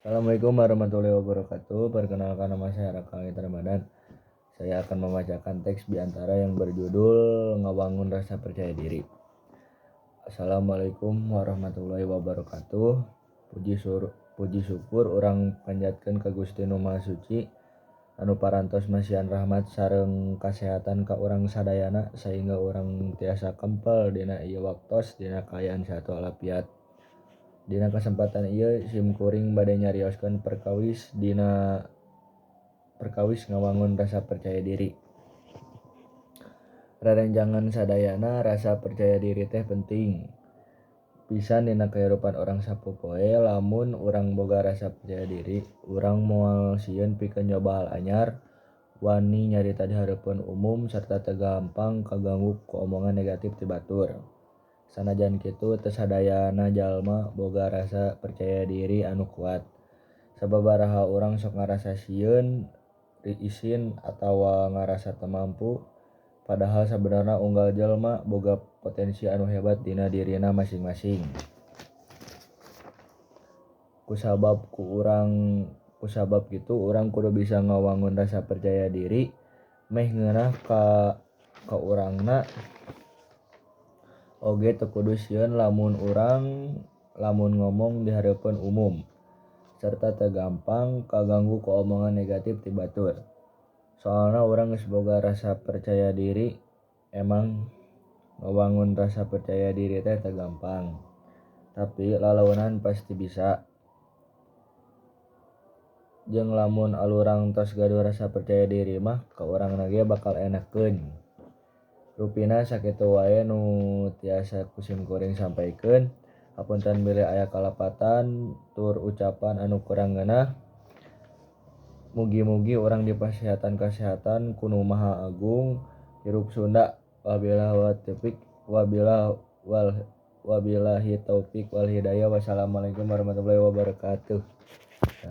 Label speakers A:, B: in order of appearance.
A: Assalamualaikum warahmatullahi wabarakatuh. Perkenalkan, nama saya Raka Langit Ramadan. Saya akan membacakan teks biantara yang berjudul Ngawangun Rasa Percaya Diri. Assalamualaikum warahmatullahi wabarakatuh. Puji syukur urang panjatkeun ka Gusti Nu Maha Suci anu parantos masihan rahmat sareng kasehatan ka urang sadayana sehingga urang tiasa kempel dina ieu waktos dina kaayaan sehat walafiat. Dina kasempatan ieu sim kuring bade nyarioskeun perkawis dina perkawis ngawangun rasa percaya diri. Rerencangan sadayana, rasa percaya diri teh penting pisan dina kahirupan urang sapopoe. Lamun urang boga rasa percaya diri, urang moal sieun pikeun nyoba hal anyar, wani nyarita di hareupeun umum sarta teu gampang kaganggu ku omongan negatif ti batur. Sanajan kitu, teu sadayana jalma boga rasa percaya diri anu kuat. Sababaraha urang sok ngarasa sieun, isin atawa ngarasa teu mampu, padahal sabenerna unggal jelma boga potensi anu hebat dina dirina masing-masing. Kusabab kitu urang kudu bisa ngawangun rasa percaya diri meh ngeunah ka urangna oge teu kudu sieun lamun urang lamun ngomong di hareupeun umum sarta teu gampang kaganggu ku omongan negatif ti batur. Soalna urang geus boga rasa percaya diri. Emang ngawangun rasa percaya diri teh teu gampang, tapi lalaunan pasti bisa. Jeung lamun alurang tos gaduh rasa percaya diri mah ka urangna ge bakal enakeun. Rupina sakitu wae nu tiasa ku sim kuring sampaikeun. Hapunten bilih aya kalepatan tur ucapan anu kurang ngeunah. Mugi-mugi urang dipasihatan kasehatan ku Nu Maha Agung. Hirup Sunda. Wabillahi taufik wal hidayah. Wassalamualaikum warahmatullahi wabarakatuh.